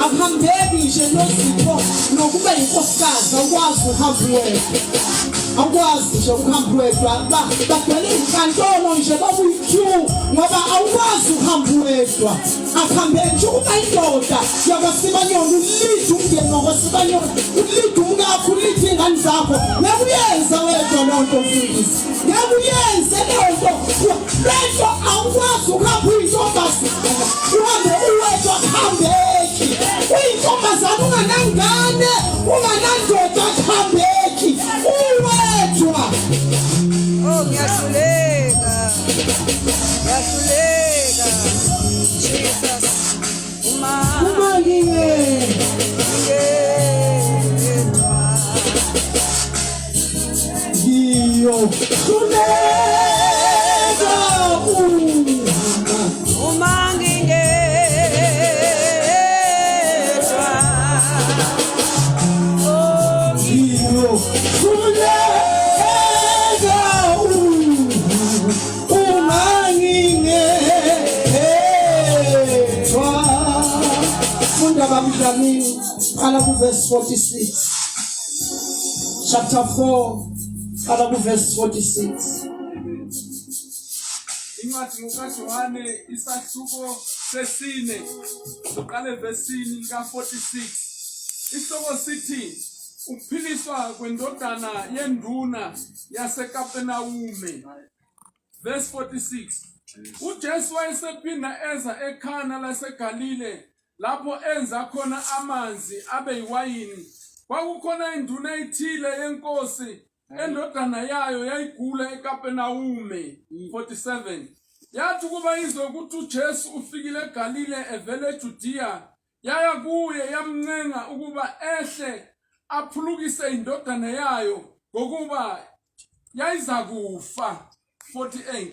Akuhambeki nje nozipho nokuba yinkosikazi, awukwazi ukuhamba uwedwa, awukwazi nje ukuhamba uwedwa. Bagcwele izinkantolo nje bakuyi-q ngoba awukwazi ukuhamba uwedwa. Akuhambeki nje ukuba indoda yakwasibanyoni, ulide umndeni wakwasibanyoni, ulide umkakho, ulide iy'ngane zakho. Ngeke uyenze wedwa loo nto mfundisi, ngeke uyenze leyo nto. Lento awukwazi ukuhamba uyintombazana uhambe uwedwa, kuhambeki. Uyintombazana unganangane unganandoda, kuhambeki uwedwa. Oh, ngiyahluleka. Ngiyahluleka. Jesus. Uma Uma ngingedwa. Ngingedwa. Ngiyohluleka uma Uma ngingedwa. Oh, ngiyohluleka uma ngingedwa. Funda bamdlamini, qala kuvesi 46, chapter 4, qala kuvesi 46. Incwadi ngokaJohane isahluko sesine, uqale evesini lika-46. Isihloko sithi ukuphiliswa kwendodana yenduna yaseKapenawume. Verse 46. UJesu wayesephinda eza eKhana laseGalile lapho enza khona amanzi abe yiwayini. Kwakukhona induna ethile yenkosi endodana yayo yayigula eKapenawume. 47. Yathi ukuba izwe ukuthi uJesu ufikile eGalile evela eJudiya, yaya kuye yamncenga ukuba ehle aphulukise indodana yayo ngokuba yayizakufa. 48.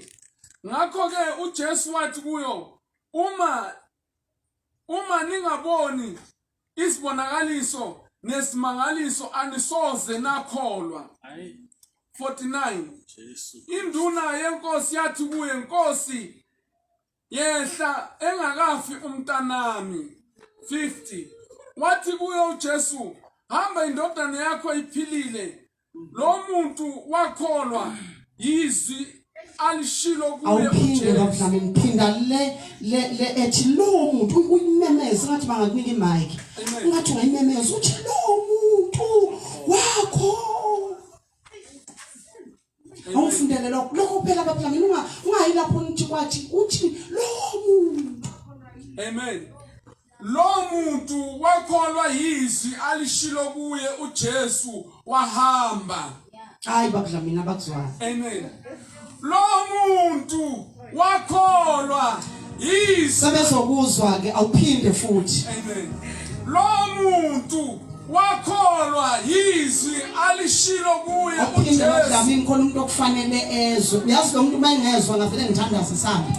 Ngakho-ke uJesu wathi kuyo, uma ningaboni izibonakaliso nesimangaliso anisoze nakholwa. 49. Induna yenkosi yathi kuye, Nkosi, yehla engakafi umntanami. 50. Wathi kuyo uJesu, hamba, indodana yakho iphilile. Lo muntu wakholwa yizwi alishilo kuye. Awuphinde uJesu. Babudlamini, phinda le le le ethi lowo muntu, uyimemeze ngathi bangakunika imic, ngathi ungayimemeza uthi lowo muntu wakho. Awufundele lokho lokho kuphela babudlamini, ungayi lapho nithi kwathi uthi lowo muntu. Amen. Lo muntu wakholwa yizwi alishilo kuye uJesu, wahamba. Hayi babudlamini, abakuzwayo. Amen. Lo muntu wakholwa yizwi. Sebezokuzwa ke, awuphinde futhi. Amen. Lo muntu wakholwa yizwi alishilo kuye Awuphinde uJesu. babudlamini, khona umuntu okufanele ezwe. Uyazi lo muntu uma engezwa ngavele ngithandaze sambe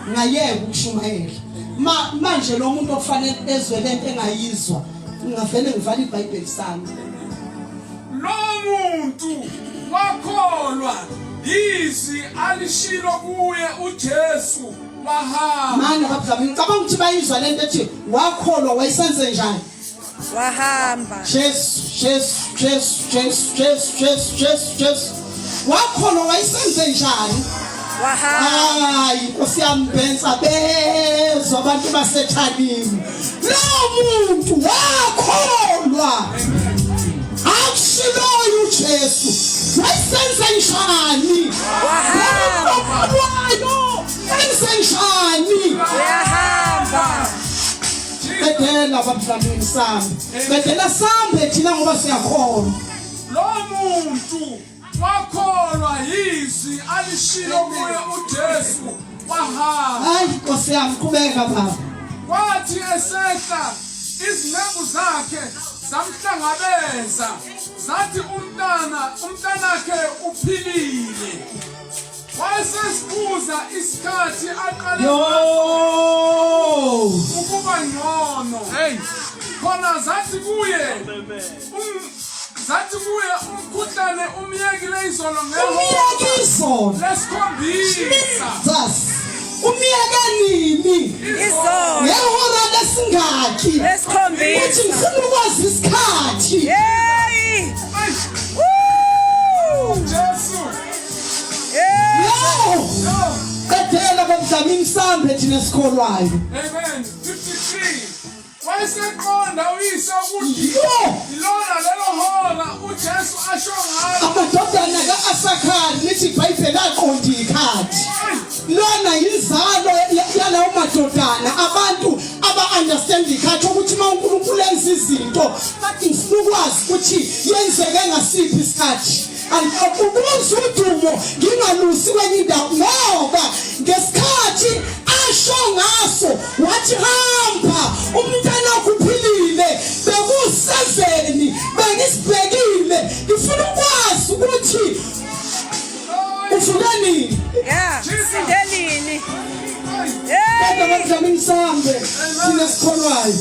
ngayeka ukushumayela. Ma manje lo muntu okufanele ezwe lento engayizwa, ngavele ngivale iBhayibheli sami. Lo muntu wakholwa yizwi alishilo kuye uJesu, wahamba. Manje babudlamini, ngicabanga ukuthi bayizwa lento ethi wakholwa wayesenze njani. Wahamba. Jesu, Jesu, Jesu, Jesu, Jesu, Jesu, Jesu, Jesu. Wakholwa wayesenze njani? Wahamba. Hayi Nkosi yami, benza bezwa abantu basethanini. Lo muntu wakholwa akushiloyo uJesu, wayesenze njani? Wahamba. Okholwayo enze njani? Uyahamba. Qedela babudlamini sambe, qedela sambe thina ngoba siyakholwa. Lo muntu wakholwa yizwi alishilo kuye uJesu, wahamba. Hayi Nkosi yami, qhubeka baba. Kwathi esehla izinceku zakhe zamhlangabeza, zathi umntanakhe uphilile. Wayesesibuza isikhathi aqale Yo! ukuba ngcono. Hey, khona zathi kuye zathi kuye umkhuhlane umyekile izolo ngehora Umyeke izolo. lesikhombisa. Jesus. Umyeke nini? Izolo. Ngehora lesingaki? Lesikhombisa. Dlamini sambe thina esikholwayo. Amen. 53. Wayeseqonda uyise ukuthi Yo! ilona lelo hora uJesu asho ngalo. Amadodana ka-Asakhari lithi iBhayibheli aqonda ikhathi. Lona yinzalo yalawo madodana abantu aba-understand ikhathi ukuthi uma uNkulunkulu enza izinto bathi ngifuna ukwazi ukuthi yenzeke ngasiphi isikhathi. Ukuze udumo ngingalusi kwenye indawo ngoba ngesikhathi asho ngaso wathi hamba umntana wakho uphilile bekuseveni bengisibhekile ngifuna ukwazi ukuthi uvuke nini. Yeah, sinde nini? Kodwa Hey! baDlamini sambe thina sikholwayo.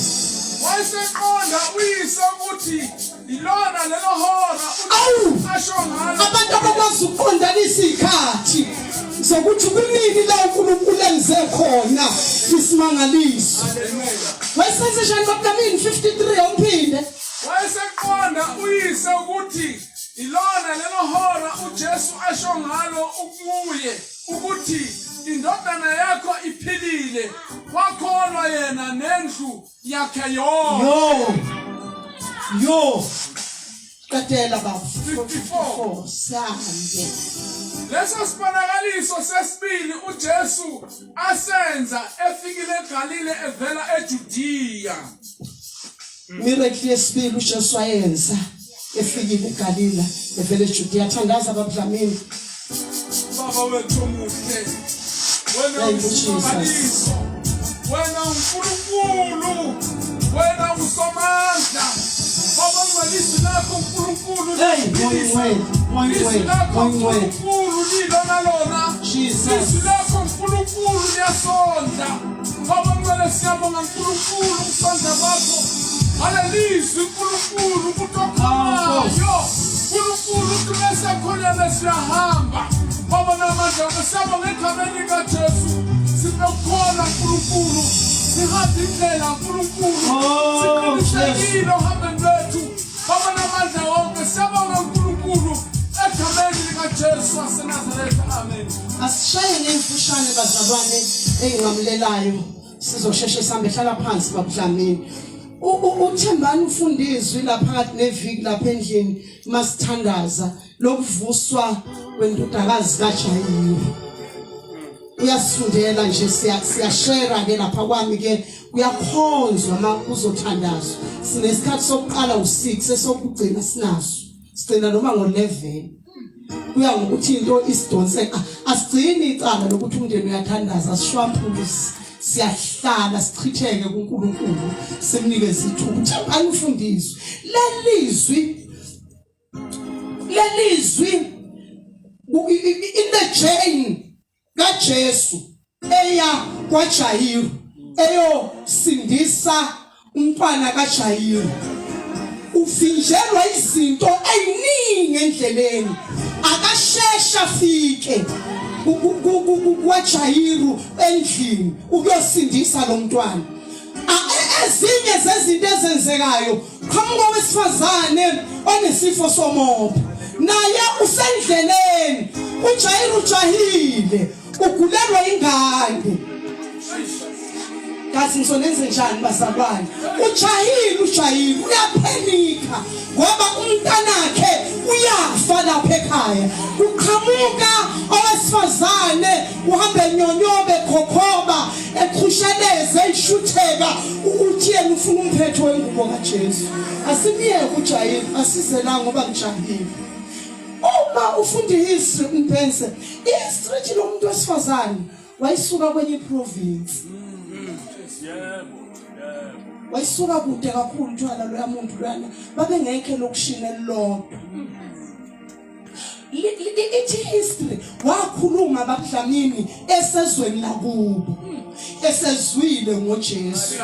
Wayeseqonda uyise ukuthi ilona lelo hora Awu! asho ngalo. Abantu abakwazi ukuqondanisa izikhathi zokuthi kunini la uNkulunkulu enze khona isimangaliso. Wayesenze njani baDlamini 53 awuphinde. Wayeseqonda uyise ukuthi ilona lelo hora uJesu asho ngalo ukuye ukuthi indodana yakho iphilile wakholwa yena nendlu yakhe yonke. Yo. Yo. Qedela baba. 54. Sambe. Leso sibonakaliso sesibili uJesu asenza efikile eGalile evela eJudiya. Miracle yesibili uJesu ayenza efikile eGalila evela eJudea. Thandaza babuDlamini. Baba wethu omuhle, wena Thank you, Jesus. uyisimangaliso, wena uNkulunkulu, wena usomandla. Baba ngalizwi lakho uNkulunkulu, Hey, Moya Ngcwele, Moya Izwi Ngcwele, lakho Moya Ngcwele. uNkulunkulu lilona lona. Jesus. Izwi lakho uNkulunkulu liyasondla. Baba ngcwele siyabonga uNkulunkulu ukusondla kwakho. Ngalelizwi uNkulunkulu ukuthi okhamayo. uNkulunkulu uthi mesekhona besiyahamba. Baba namandla siyabonga egameni likaJesu. Sinokukholwa uNkulunkulu. Sihambe indlela uNkulunkulu. Oh, Siqinisekile ohambeni lwethu. Baba namandla wonke siyabonga uNkulunkulu egameni likaJesu waseNazaretha. Amen. Asishaye ngemfushane bazalwane engingamlelayo sizosheshe sihambe hlala phansi babuDlamini. UThembani ufunda izwi lapha phakathi neviki lapha endlini masithandaza lokuvuswa kwendodakazi kaJayiru. Uyasifundela nje siyashare ke lapha kwami ke kuyakhonzwa ma kuzothandazwa. Sinesikhathi sokuqala u6 esokugcina sinaso. Sigcina noma ngo11. Kuya ngokuthi into isidonse asigcini icala lokuthi umndeni uyathandaza sishwampulusi siyahlala sichitheke kuNkulunkulu simnikeze ithuba. Thembani ufundiswe lelizwi lelizwi in the chain kaJesu eya kwaJayiru eyosindisa umntwana kaJayiru uvinjelwa izinto eziningi endleleni akashesha afike kwaJayiru endlini ukuyosindisa lo mntwana. Ezinye zezinto ezenzekayo qhamuka wesifazane onesifo somopho naye usendleleni uJayiru ujahile ugulelwa ingane. Kazi ngizonenze njani bazalwane? Ujahile ujahile uyaphenika ngoba umntanakhe uyafa lapha ekhaya. Kuqhamuka owesifazane uhambe nyonyobe khokhoba eqhusheleze ishutheka ukuthi yena ufuna umphetho wengubo kaJesu. Asimyeke ujahile asizelanga ngoba ngijahile. Uma ufunda history uMpense, history ithi lo muntu wesifazane wayisuka kwenye iprovince. Yebo, yebo. Wayisuka kude kakhulu thwala loya muntu loyana babengekho elokishini elilodwa. Ithi history wakhuluma babuDlamini esezweni lakubo esezwile ngoJesu.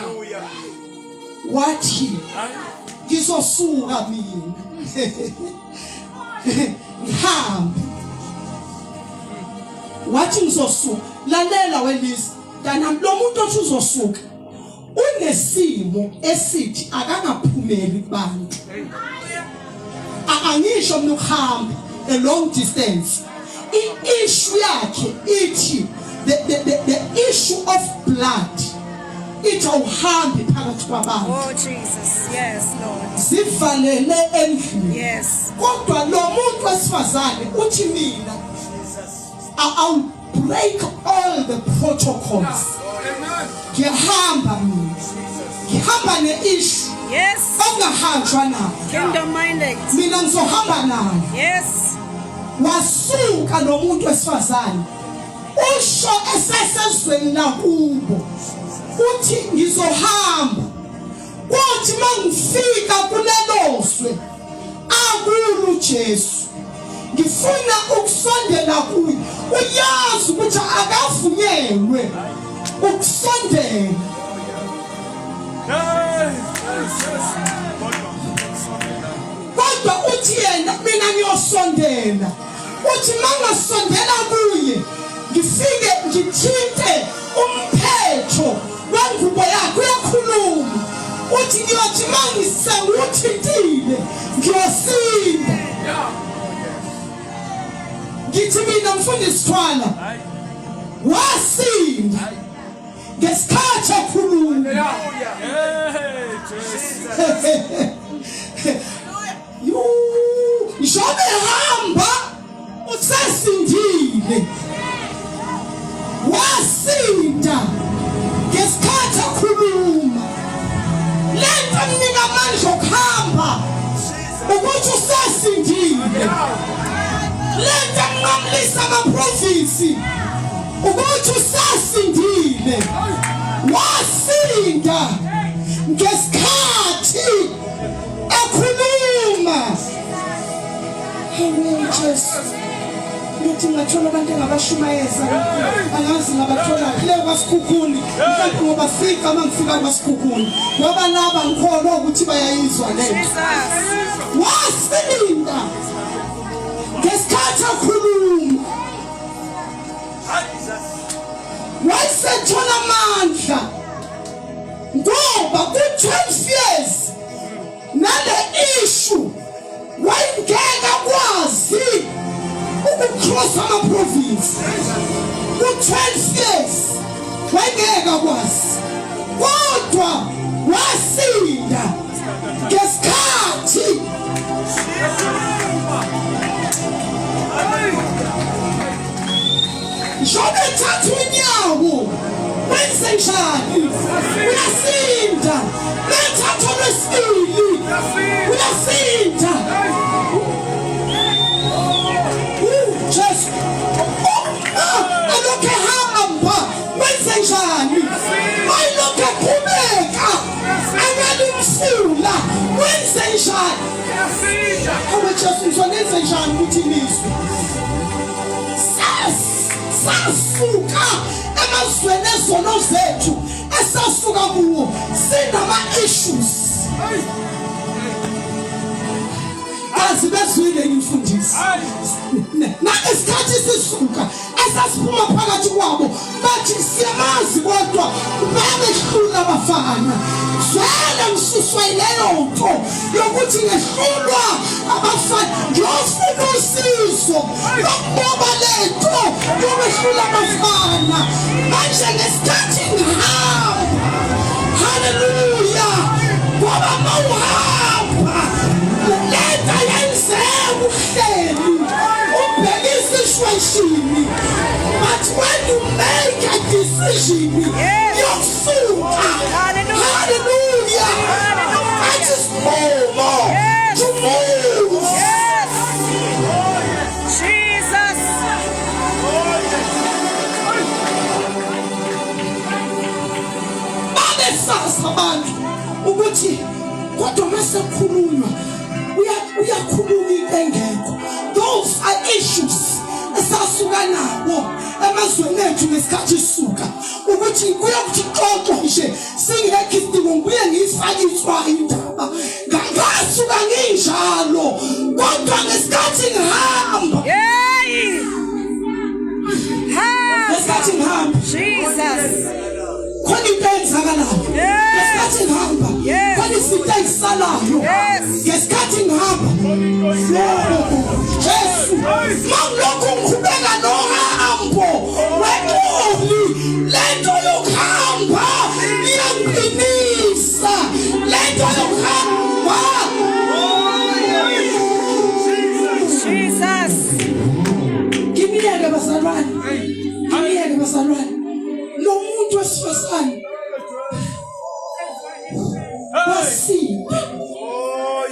Wathi ngizosuka mina ngihambe. Wathi ngizosuka. Lalela welisa mntanami, lo muntu othi uzosuka unesimo esithi akangaphumeli kubantu. Angisho mina ukuhamba a long distance. I-issue yakhe ithi the issue of blood ithi awuhambi phakathi kwabantu. Oh Jesus. Yes, Lord. Zivalele endlini. Yes. Kodwa lo muntu wesifazane uthi mina I'll break all the protocols. Ngiyahamba mina. Ngihamba ne-issue. Yes. Ongahanjwa nayo. Kingdom minded. Mina ngizohamba nayo. Yes. Wasuka lo muntu wesifazane. Usho esesezweni lakubo. Uthi ngizohamba. Kuthi mangifika kulelo zwe akulo uJesu. Ngifuna ukusondela kuye. Uyazi ukuthi akavunyelwe ukusondela. Kodwa uthi yena mina ngiyosondela. Uthi mangasondela kuye ngifike ngithinte umphetho wengubo yakhe uyakhuluma. Uthi ngiyothi mangisewuthintile ngiyosinda. Ngithi mina mfundisi Thwala wasinda ngesikhathi ekhuluma. Njobe ehamba usesindile, wasinda ngesikhathi ekhuluma. Lento emnika amandla okuhamba ukuthi usesindile. Lento emnqamlisa amaprovinsi ukuthi usesindile. Wasinda ngesikhathi ekhuluma. Hawu Jesu, ngithi ngathola abantu engabashumayeza angazi ngabathola le kwaSikhukhuni mhlawumbe ngoba fika uma ngifika kwaSikhukhuni ngoba laba ngikholwa ukuthi bayayizwa le wasinda ngesikhathi akhuluma wayesethola amandla ngoba ku-12 years nale issue wayengeke akwazi ukucross ama-province ku-12 years wayengeke akwazi kodwa wasinda ngesikhathi njengoba ethatha unyawo wenze njani uyasinda methatha olwesibili uyasinda Jesu alokhu ehamba wenze njani ayilokhu eqhubeka angalimfula wenze njani awe Jesu ngizonenze njani ukuthi nizwe sasuka emazweni ezono zethu esasuka kuwo sinama-issues kazi bezwile ngimfundisi nangesikhathi sisuka esasiphuma phakathi kwabo bathi siyamazi kodwa babehlula abafana vele ngisuswa yileyo nto yokuthi ngehlulwa abafana ngiyofuna usizo lokunqoba le nto yokwehlula abafana manje ngesikhathi ngihamba haleluya ngoba mawuhamba lento yenzeka uhleli ubhekisa ishweshini but when you make a decision yokusuka haleluya athi isinqumo to move. Yes. Jesus. Babesazi abantu ukuthi kodwa mase kukhulunywa uyakhuluma into engekho. Those are issues esasuka nawo emazweni ethu ngesikhathi sisuka ukuthi kuyokuthi xoxo nje singekho isidingo ngibuye ngiyifake itswayi indaba ngasuka nginjalo kodwa ngesikhathi ngihamba Hey. Ha. ngesikhathi ngihamba Jesus. khona into eyenzakalayo Yes. ngesikhathi ngihamba Yes. khona izinto Kunezinto ezisalayo ngesikhathi ngihamba. Jesu, mangilokhu ngiqhubeka nohambo wexoli, lento yokuhamba iyangiqinisa, lento yokuhamba. Jesus. Nginiyeke bazalwane, nginiyeke bazalwane, lo muntu wesifazane wasinda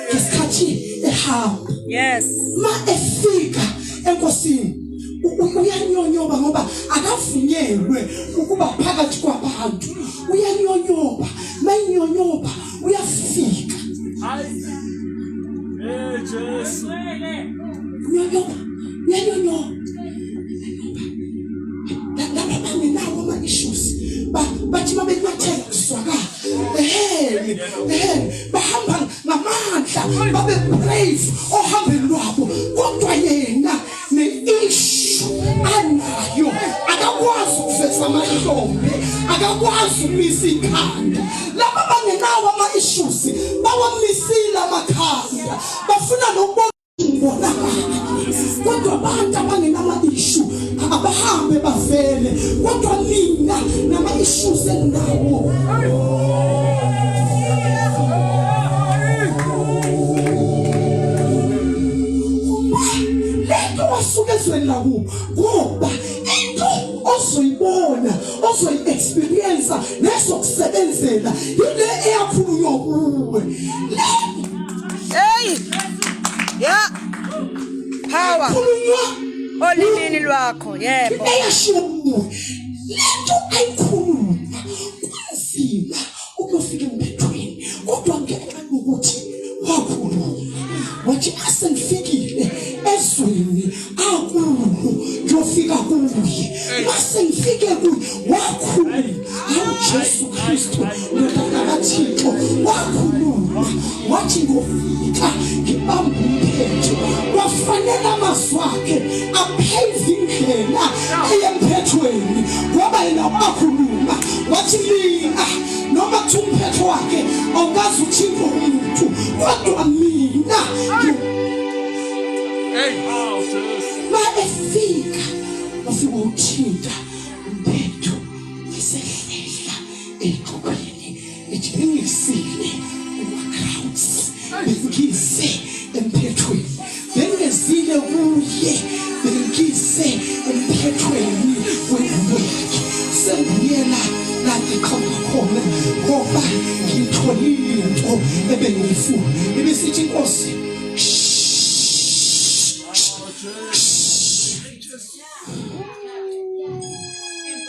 ngesikhathi ehamba. Yes. Ma efika enkosini uyanyonyoba ngoba akavunyelwe ukuba phakathi kwabantu. Uyanyonyoba, mayinyonyoba uyafika. Hayi. Eh Jesu. Uyanyonyoba, uyanyonyoba. Laba bangenawo ama-issues bathi uma benyathela kuzwakala ehene ehene, bahamba ngamandla, babe brave ohambeni lwabo, kodwa yena ne-issue anayo akakwazi ukuveza amahlombe, akakwazi ukumisa ikhanda. Laba bangenawo ama-issues bawamisile amakhanda, bafuna nokubona ngibonakala, kodwa abantu abangenama-issue abahambe bavele, kodwa mina nama-issues enginawo. Lento wasuka ezweni lakubo, ngoba into ozoyibona, ozoyi-experience nezokusebenzela yile eyakhulunywa kuwe le. Hey. Yeah. Power. Khulunywa olimini lwakho. Yebo. Eyashiwo kuwe, lento ayikhuluma kunzima ukuyofika emphethweni, kodwa ngenxa yokuthi wakhuluma wathi asengifikile ezweni akulo ngiyofika kuye, mase ngifike kuye wakhuluma. Awu Jesu Kristu, ndodana kaThixo, wakhuluma wathi ngofika ngibamba umphetho. Kwafanele amazwi akhe aphave indlela eyemphethweni, ngoba yena wakhuluma wathi mina noma kuthiwa umphetho wakhe awukaze uthinte umuntu, kodwa mina. Hey, oh Jesu. Ma efika wafika uthinta umphetho, wasehlehla ey'xukwini ethi bengisile kuma-crowds, bengise emphethweni, bengezile kuye, bengise emphethweni wengubo yakhe, sengibuyela la ngiqhamuka khona ngoba ngiyitholile into ebengiyifuna. Ibisithi inkosi,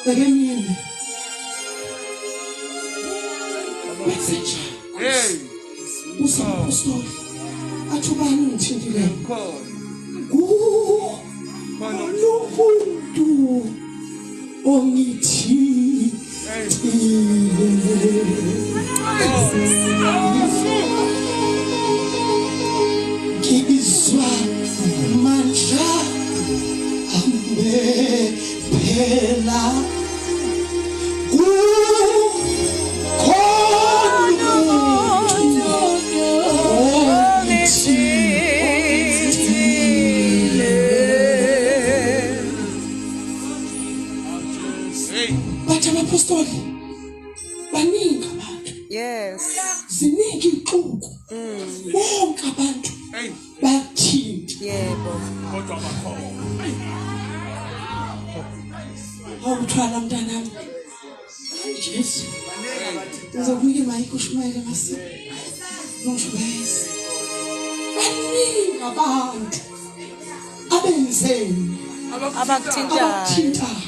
ake nime, wenze njani? Hey. Usapostoli athi ubani ungithintileyo? Khona. Umuntu ongithintile. Ngizwa mandla ambephela, kukhona umuntu ongithintile. Hey. Bathi abapostoli, baningi abantu, ziningi iy'xuku, bonke abantu Hey. bayakuthinta. Kodwa bakhona. Hey. Awuthwala mntanami, hayi Jesu, ngizokunika imayikhi ushumayele masinya ngishumayeze. Baningi abantu abenzeni? Abakuthintayo. Abakuthintayo.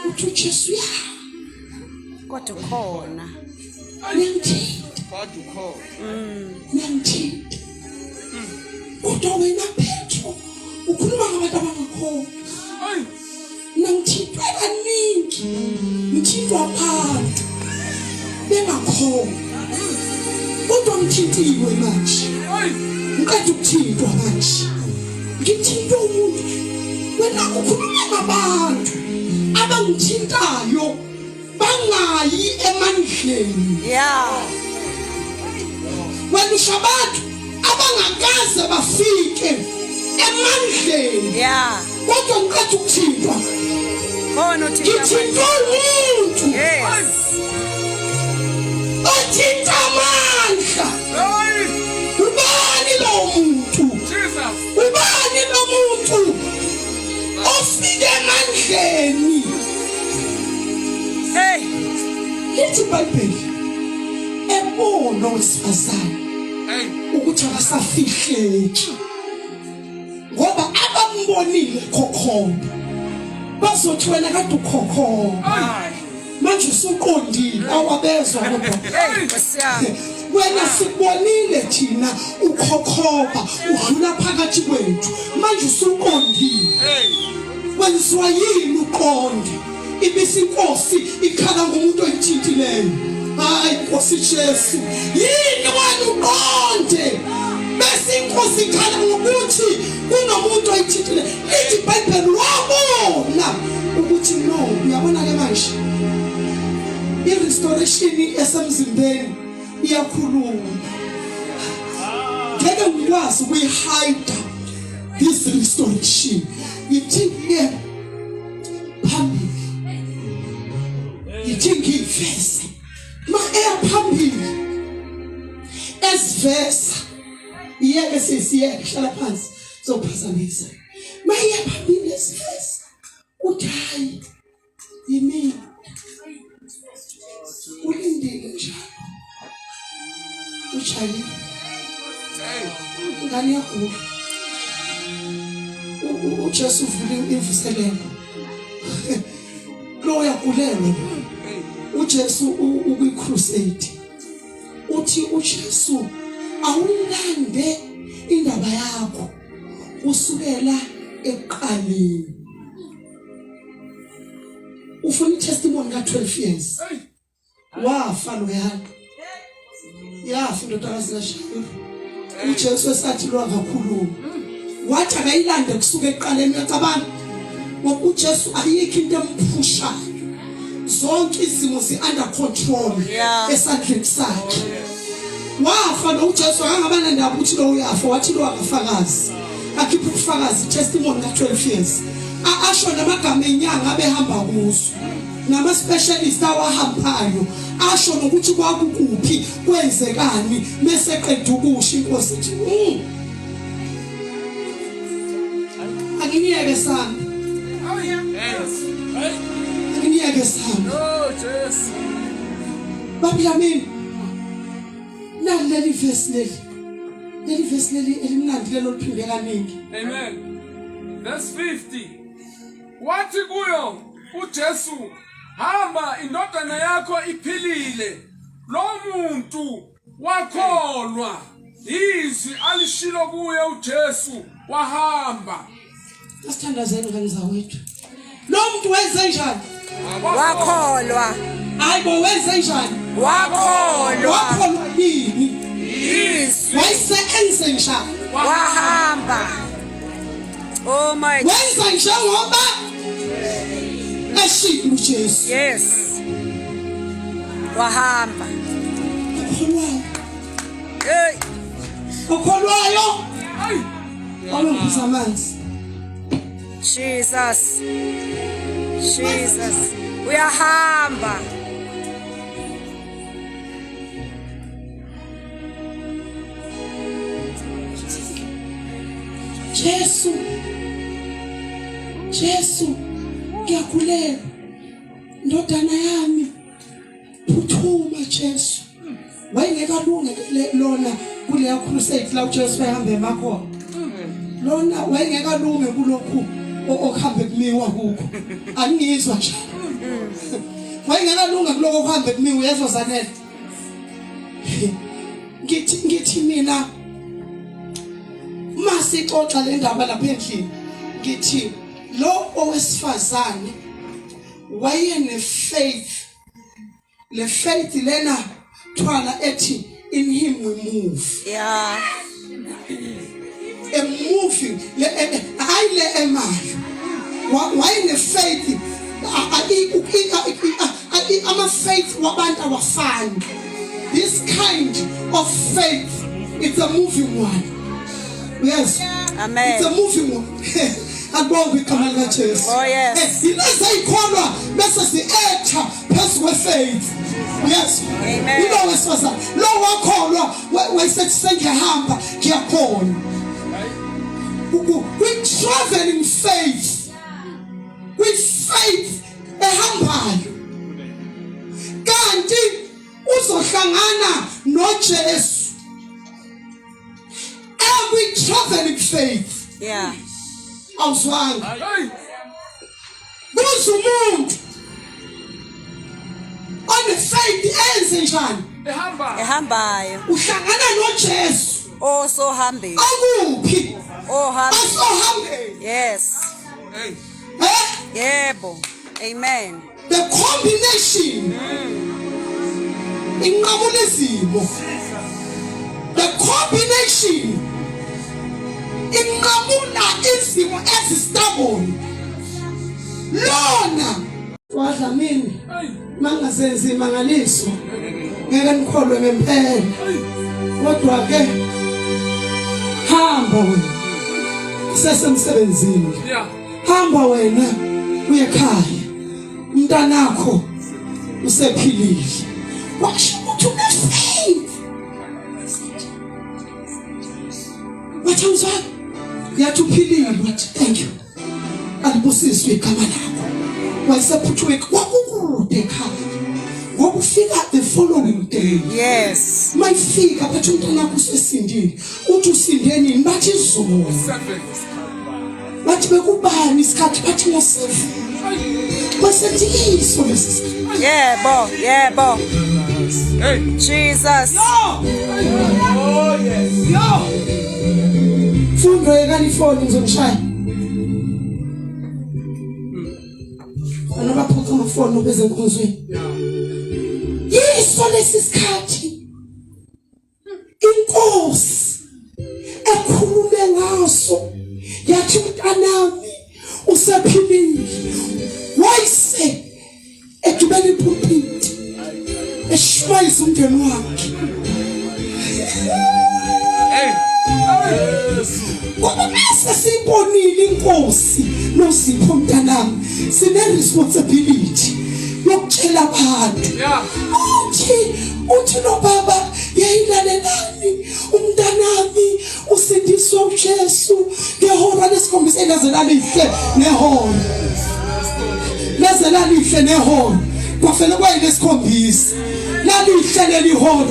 Uthi uJesu ya Kodwa ukhona. Niyangithinta. Kodwa ukhona. Niyangithinta, kodwa wena Petro ukhuluma ngabantu abangakhona. Hey. Mina ngithintwe kaningi, ngithintwa abantu bengakhona, kodwa ngithintiwe manje. Hey. Ngiqeda ukuthintwa manje, ngithintwe umuntu. Wena ukhuluma ngabantu abangithintayo bangayi emandleni. Wena usho abantu abangakaze bafike emandleni. Yeah. Kodwa ngiqeda ukuthintwa. Khona uthinta. Ngithinta umuntu. Yes. Othinta amandla. Hey. Ubani lo muntu? Jesus. Ubani lo muntu? Ofike emandleni. Hey. Lithi iBhayibheli ebona owesifazane ukuthi akasafihleki ngoba abambonile khokhomba bazothi wena kade ukhokhomba manje usuqondile awabezwa kodwa wena sikubonile thina ukhokhoba udlula phakathi kwethu manje usuqondile wenziwa yini uqonde ibisi inkosi ikhala ngomuntu oyithintileyo hayi nkosi Jesu yini wena uqonde bese inkosi ikhala ngokuthi kunomuntu oyithintile lithi iBhayibheli wabona ukuthi no uyabona ke manje i-restoration esemzimbeni iyakhuluma ngeke ngikwazi ukuyihide this restoration ngithi ke phambili ngithi ngiyiveze ma eya phambili esiveza iyeke sesiyeke hlala phansi zophazamisa ma eya phambili esiveza uthi hayi yimina ulindile njalo ushayile ingane yagula uJesu uvule imvuselelo lo uyagulelwa uJesu ukwi crusade uthi uJesu awulande indaba yakho usukela ekuqaleni ufuna itestimony ka-12 years wafa loyana yafa indodakazi kaShayiru uJesu esathi lwakakhuluma wathi akayilande kusuka ekuqaleni uyacabanga ngoba uJesu ayikho into emphushayo zonke izimo zi-under control esandleni sakhe wafa lo uJesu akangaba nandaba ukuthi lo uyafa wathi lo akafakazi akhiphe ubufakazi testimony ka-12 years asho namagama enyanga abehamba kuzo nama-specialist awahambayo asho nokuthi kwakukuphi kwenzekani mese qeda ukusho inkosi ithi mm. akiniyeke sami akiniyeke sami Oh Jesu. Babudlamini nali leli vesi leli leli vesi leli elimnandi lelo liphinde kaningi Amen. Verse 50. Wathi kuyo uJesu, hamba indodana yakho iphilile. Lo muntu wakholwa izwi alishilo kuye uJesu wahamba. Asithandazeni ngane zawethu. Lo muntu wenze njani? Wakholwa. Hayi bo wenze njani? Wakholwa. Wakholwa yini? Izwi. Wayese enze njani? Wahamba. Oh my Wenza njengoba eshilo uJesu. Yes. Wahamba. Ukholwayo. Hey. Ukholwayo. Awungiphuza amanzi. Jesus. Jesus. Uyahamba. Jesu. Jesu, ngiyakhuleka. Ndodana yami. Phuthuma Jesu. Wayengeke alunge lona kuleya crusade la uJesu wayehamba emakhona. Lona wayengeke alunge kulokhu okuhambe kumiwa kukho. Angizwa nje. Wayengeke alunge kulokho okuhambe kumiwa uyezwa Zanele. Ngithi ngithi mina masixoxa le ndaba lapha endlini ngithi lo owesifazane wayene faith le faith lena thwala ethi in him we move yeah a moving le eh, eh, hayi le emayo wayene faith ama faith wabantu awafani this kind of faith It's a moving one. Yes. Amen. It's a moving one. Akubongwe igama likaJesu. Oh, yes. Yilezi eyikholwa bese si-etha phezu kwe-faith. Yes. Amen. Yilo wesifazane. Lo wakholwa wayesethi sengiyahamba ngiyakholwa. Kwi-traveling faith. Kwi-faith ehambayo. Kanti uzohlangana noJesu every traveling faith. Yeah. Awuzwanga. Hey. Kuze umuntu one faith enze njani? Ehamba. Ehambayo. Uhlangana noJesu. Osohambeni. Akuphi? Ohambeni. Osohambeni. Yes. Hey. Eh? Yebo. Amen. The combination inqamula izimo. The combination inqamula izimo ezistubborn. Lona wadlamini mangazenzi imangaliso ngeke nikholwe ngempela kodwa ke hamba wena sesemsebenzini hamba wena uye ekhaya umntanakho usephilile washo ukuthi une-faith wathi awuzwanga yathi uphilile wathi thank you alibusiswe igama lakho wayesephuthume kwakukude ekhaya ngoba ufika the following day yes mayifika bathi umntanakho usesindile uthi usinde nini bathi izolo bathi bekubani isikhathi bathi ngo-seven basethi iso lesi sikhathi yebo yebo hey Jesus yo oh yes yo fundo yekani ifoni ngizomshaya anobaphuca amafoni obezenkonzweni yiso lesi sikhathi Inkosi ekhulume ngaso yathi mntanami usephilile wayise egibela ipulpiti eshumayisa umndeni wakhe ngoba bese siyibonile inkosi nosipho mntanami sine responsibility yokutshela abantu uthi uthi lo baba yayilalelani umntanami usindiswa uJesu ngehora lesikhombisa elaze lalihle nehora laze lalihle nehora kwafele kwayilesikhombisa lalihle leli hora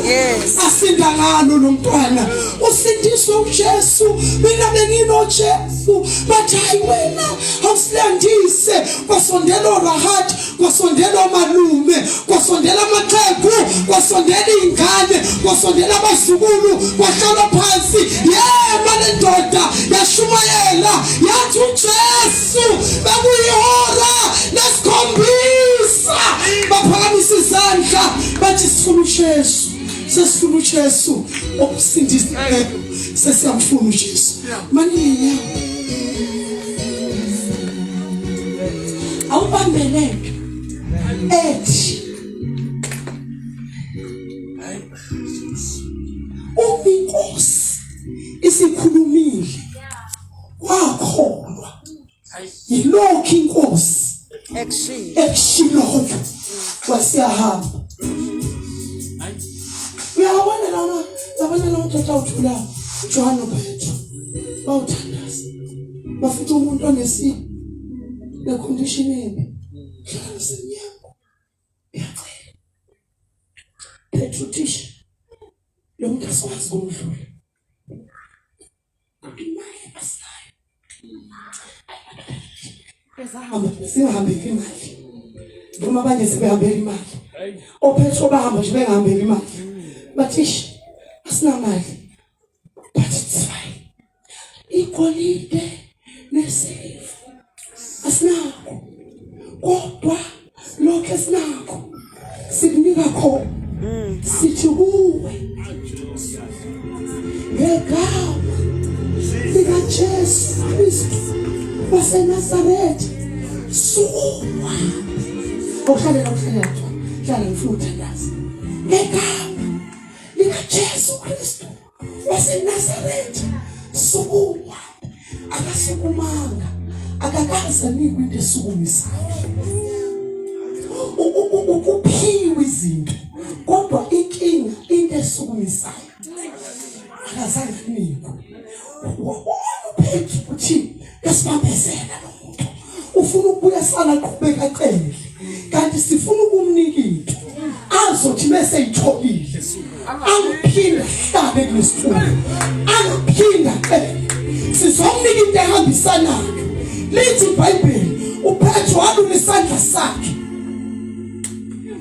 asinda ngalo lo mntwana usindiswa uJesu mina benginoJesu bathi hayi wena awusilandise kwasondela orahat kwasondela omalume kwasondela amaxhegu kwasondela iy'ngane kwasondela abazukulu kwahlalwa phansi yema le ndoda yashumayela yathi ujesu bekuyihora lesikhombisa baphakamisa izandla bathi sifuna ujesu sesifuna ujesu okusindisileyo sesiyamfuna ujesu manini nyawo awubambeleke ethi uma inkosi isikhulumile wakholwa yilokhu inkosi ekushiloyo wasiyahamba uyabona lana yabona la madoda awuthulayo uJohn noPetro bawuthandaza bafica umuntu onesimo necondition embi hlala ngasemnyango uyacela Petro thisha lo muntu asikwazi kumdlula imali asinayo Sahamba singahambeli imali noma abanye sebehambela imali ophetro bahamba nje bengahambeli imali bathi ish asinamali but it's fine igolide nesiliva asinakho kodwa lokho esinakho sikunika khona sithi kuwe ngegama likaJesu Kristu waseNazaretha sukuma awuhlalela uhlalela hlala ngifuna ukuthandaza ngegama likaJesu Kristu. waseNazaretha, sukuma. Akasukumanga, akakaze anikwe into esukumisayo. Uphiwe izinto, kodwa inkinga into esukumisayo akazange anikwe. Wabona uPetru ukuthi esibambezela lo muntu ufuna ukubuya sala aqhubeka acele, kanti sifuna ukumnika into azothi bese eyitholile angiphinde ahlabe kulesitulo, angiphinde acele. Sizomnika into ehambisanayo. Lithi iBhayibheli uPetru walula isandla sakhe,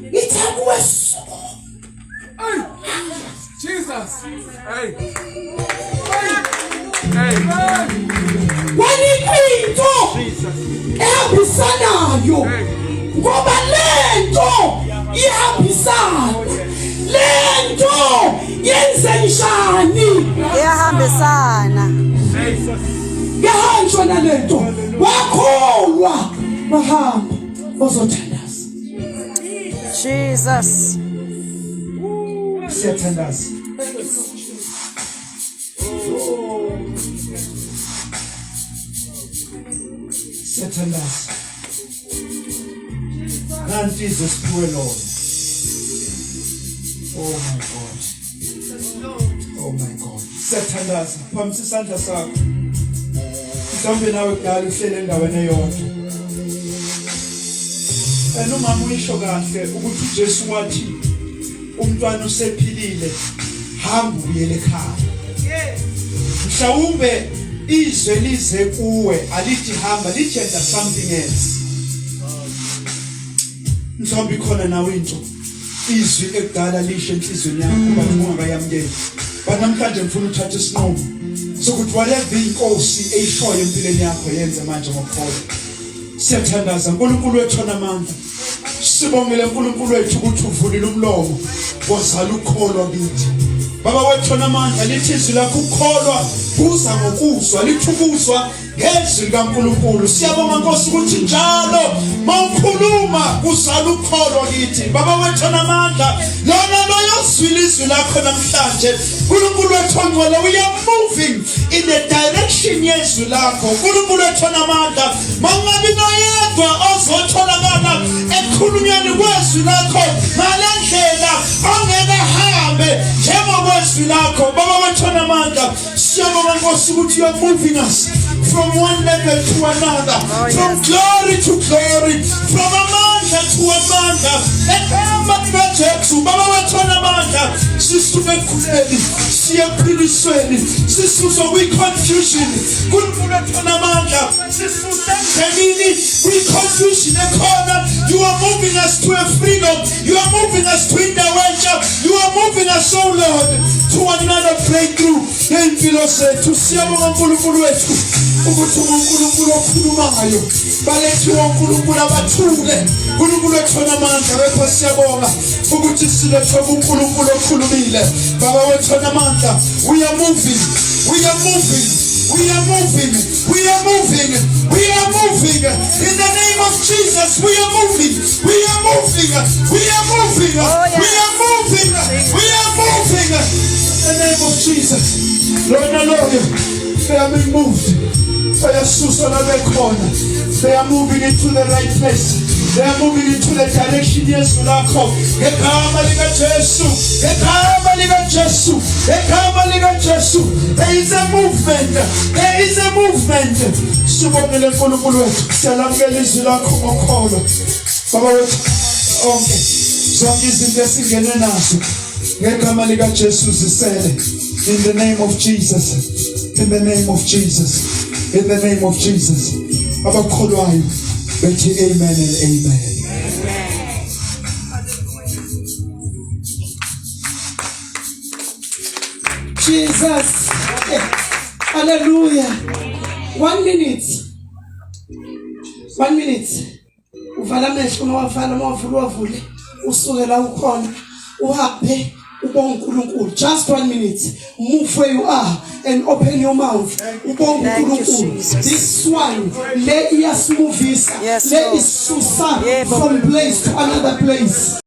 ngithi akuwe suku. Jesus. Hey. Hey. Wanikwa into ehambisanayo, ngoba lento ihambisana lento yenze njani? Iyahambisana. Yahanjwa nalento, wakholwa, wahamba ozothandaza. Jesus. Siyathandaza. Siyathandaza. Nanti izwe siphiwe lona. Oh my God. Oh my God. Siyathandaza. Phamisa isandla sakho. Mhlawumbe nawe kudala uhlele endaweni eyodwa. And umama uyisho kahle ukuthi uJesu wathi umntwana usephilile, hamba ubuyele ekhaya. Mhlawumbe izwe lize kuwe alithi hamba, lithi yenza something else. Mhlawumbe ikhona nawe into izwi ekudala lisho enhliziyweni yakho but ungakayamukeli. But namhlanje ngifuna uthathe isinqumo sokuthi whatever inkosi eyishoyo empilweni yakho yenze manje ngokukholwa. Siyathandaza uNkulunkulu wethu onamandla. Sibongele uNkulunkulu wethu ukuthi uvulile umlomo wazala ukukholwa kithi. Baba wethu onamandla, lithi izwi lakho ukukholwa kuza ngokuzwa, lithi ukuzwa ngezwi likaNkulunkulu. Siyabonga Nkosi ukuthi njalo mawukhuluma kuzala ukukholwa kithi. Baba wethu onamandla, lona loyo zwile izwi lakho namhlanje, uNkulunkulu wethu ongcwele, we are moving in the direction yezwi lakho. uNkulunkulu wethu onamandla, mangabi noyedwa ozotholakala ekukhulunyweni kwezwi lakho ngale ndlela ongeke ahambe njengokwezwi lakho. Baba wethu onamandla, siyabonga Nkosi ukuthi you are moving us from one level to another, Oh, from yes. glory to glory, from amandla to amandla, egama likaJesu. Baba wethu onamandla, sisuke ekukhuleni siye ekuphilisweni, sisuswe kwi-confusion. Nkulunkulu wethu onamandla, sisuse emndenini kwi-confusion ekhona. You are moving us to a freedom, you are moving us to indawo entsha, you are moving us, oh Lord, to another breakthrough ngey'mpilo zethu. Siyabonga uNkulunkulu wethu ukuthi unguNkulunkulu okhulumayo, balethiwe uNkulunkulu abathule. uNkulunkulu wethu onamandla, wepha siyabonga ukuthi silethwe kuNkulunkulu okhulumile. Baba wethu onamandla, we are moving, we are moving, we are moving, we are moving, we are moving in the name of Jesus. We are moving, we are moving, we are moving, Oh, yes. we are moving, we are moving in the name of Jesus. Lona loyo, they are being moved, bayasuswa la bekhona. They are moving into the right place, they are moving into the direction yezwi lakho, ngegama likaJesu, ngegama likaJesu, ngegama likaJesu. There is a movement, there is a movement. Sibongele uNkulunkulu wethu, siyalamukela izwi lakho ngokholo. Baba wethu onke, zonke izinto esingene nazo ngegama likaJesu zisele, in the name of Jesus, in the name of Jesus, in the name of Jesus. Abakholwayo bethi amen and amen. Jesus. Hallelujah. One minute. One minute. Uvala amehlo uma wavala, uma wavula wavule. Usuke la ukhona. Uhambe ubonge uNkulunkulu. Just one minute. Move where you are and open your mouth. Ubonge Thank you, uNkulunkulu. Jesus. This one le iyasimuvisa. Yes, Le Lord. isusa Yebo. from place to another place.